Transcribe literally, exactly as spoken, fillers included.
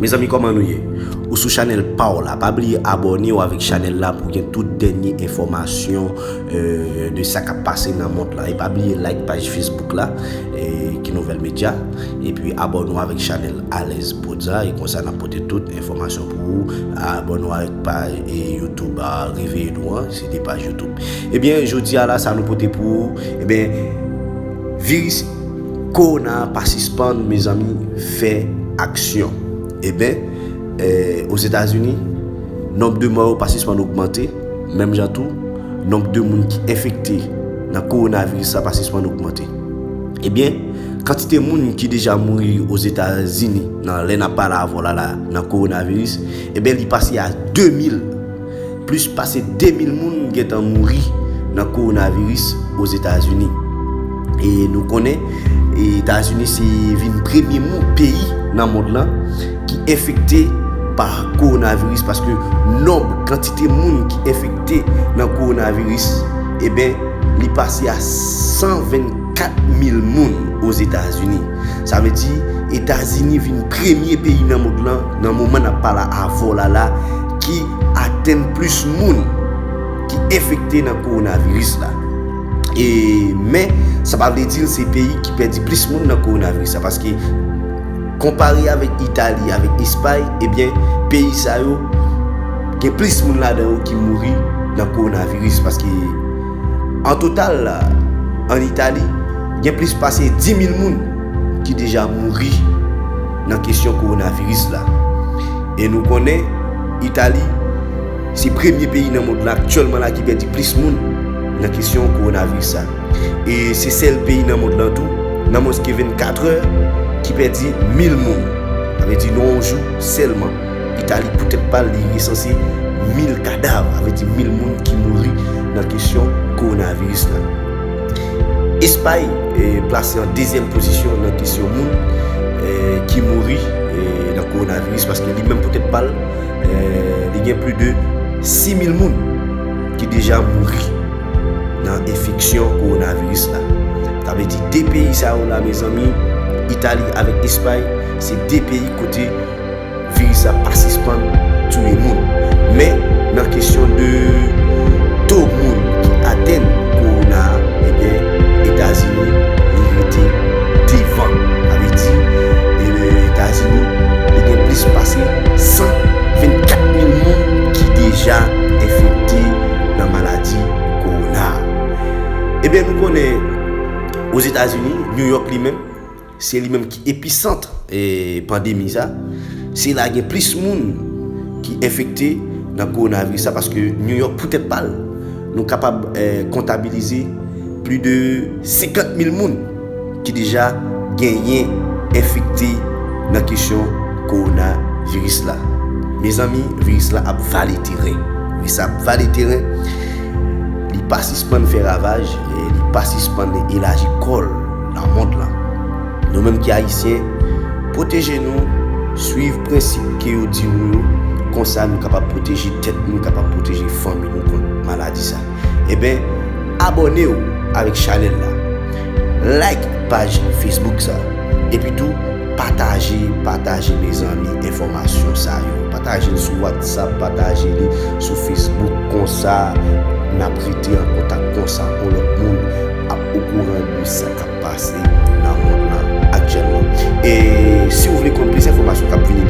Mezanmi, kòman nou ye? Ou sou chanèl pa w la, pa bliye abòne w avèk chanèl la pou gen tout dènye enfòmasyon, euh, de sa k ap pase nan mond lan. E pa bliye like paj Facebook la, eh, Ki Nouvèl Medya. Epi abòne w avèk chanèl Alèz Prodza, e konsa n ap pote tout enfòmasyon pou ou. Abòne w avèk paj, eh, YouTube, ah, Reveye Nou an, se de paj YouTube. Ebyen, jodi a la, sa nou pote pou ou, ebyen, viris kowona pa sispann, mezanmi, fè aksyon. Ebyen, eh, Ozetazini, nonb de mò yo pa sispann ogmante, menm jan tou, nonb de moun ki enfekte nan kowonaviris la pa sispann ogmante. Ebyen, kantite moun ki deja mouri Ozetazini nan lè n ap pale avè w la, la, nan kowonaviris, ebyen, li pase a de mil. Plis pase de mil moun gentan mouri nan kowonaviris Ozetazini. E nou konnen, Etazini se vin premye mou-, peyi nan mond lan ki enfekte pa kowonaviris, paske nonb, kantite moun ki enfekte nan kowonaviris, ebyen, li pase a san vennkat mil moun Ozetazini. Sa vle di, Etazini vin premye peyi nan mond lan, nan moman n ap pale avè w la la, ki atenn plis moun ki enfekte nan kowonaviris la. E, men, sa pa vle di l se peyi ki pèdi plis moun nan kowonaviris la, paske konpare avèk Itali, avèk Espay, ebyen, peyi sa yo, gen plis moun ladan yo ki mouri nan kowonaviris, paske an total, an Itali, gen plis pase dis mil moun ki deja mouri nan kesyon kowonaviris la. E nou konnen, Itali, se premye peyi nan mond lan aktyèlman la ki pèdi plis moun nan kesyon kowonaviris la. E se sèl peyi nan mond lan tou, nan mwens ke vennkatrè, ki pèdi mil moun. Sa vle di, nan yon jou sèlman, Itali, poutèt pa l, li resanse mil kadav, sa vle di mil moun ki mouri nan kesyon kowonaviris la. Espay, eh, plase an dezyèm pozisyon nan kesyon moun, eh, ki mouri, eh, nan kowonaviris, paske li menm, poutèt pa l, eh, li gen plis de sis mil moun ki deja mouri nan enfeksyon kowonaviris la. Sa vle di de peyi sa yo la, mezanmi, Itali avèk Espay, se de peyi kote viris la pa sispann touye moun. Men, nan kesyon de to moun ki atenn kowona a, ebyen, Etazini, li rete devan. Sa vle di, e, Etazini, li gen plis pase san vennkat mil moun ki deja enfekte nan maladi kowona a. Ebyen, nou konnen, Ozetazini, New York li menm, se li menm ki episant, e, pandemi sa. Se la gen plis moun ki enfekte nan kowonaviris sa, paske New York, poutèt pa l, nou kapab, e, kontabilize plis de senkant mil moun ki deja genyen enfekte nan kesyon kowonaviris la. Mezanmi, viris la ap vale teren. Viris la ap vale teren. Li pa sispann fè ravaj, e li pa sispann elaji kò l nan mond lan. Nou menm ki Ayisyen, pwoteje nou, swiv prensip ke yo di nou yo, konsa nou kapab pwoteje tèt nou, kapab pwoteje fanmi nou kont maladi sa. Ebyen, abòne w avèk chanèl la. Like paj Facebook sa. Epi tou, pataje, pataje, mezanmi, enfòmasyon sa yo. Pataje l sou WhatsApp, pataje li sou Facebook, konsa n ap rete an kontak, konsa yon lòt moun ap okouran de sa k ap pase nan mond lan aktyèlman. E si w vle konn plis enfòmasyon k ap vini